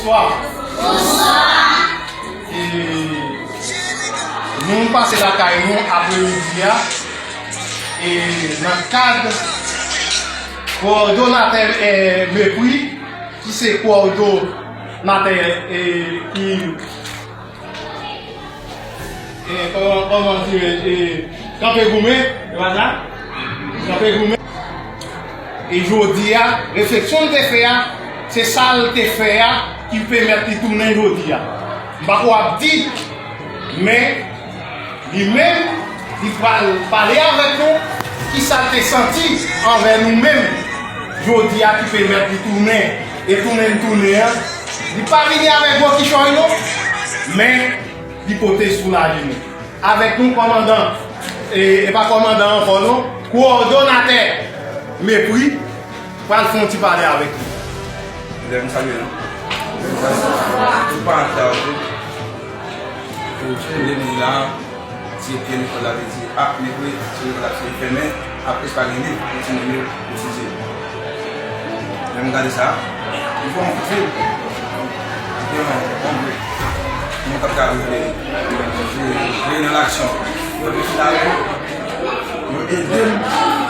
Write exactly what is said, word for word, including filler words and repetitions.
Bonswa. E, nou pase lakay nou apremidi a, e, nan kad kowòdonatè, e, Mepri, ki se kowòdonatè, e, ki E, kòman, kòman di, e, kanpe goumen, e pa sa? Kanpe goumen. E jodi a, refleksyon l te fè a, se sa l te fè a ki pèmèt li tounen jodi a. M pa ko ap di, men li menm, li pral pale avèk nou, ki sa l te santi anvè nou menm jodi a ki pèmèt li tounen, e tounen l tounen an. Li pa vini avèk gwo kichòy non, men li pote soulaje nou. Avèk nou, kòmandan, e, e pa kòmandan ankò non, kowòdonatè Mepri pral fè yon ti pale avèk nou. Lè m salye nou. Tout paran ki ta yo tou. Pou legliz la, di pye lekòl la, te di, a, Mepri, se lekòl la, se fèmen. Apre sa, pa gen liv pou timoun yo etidye. Lè m gade sa, li fè yon kout fil. Li fè yon, yon gwo. Moun k ap ka rive, rive, rive nan laksyon. Yo te fè sa, yo ede m.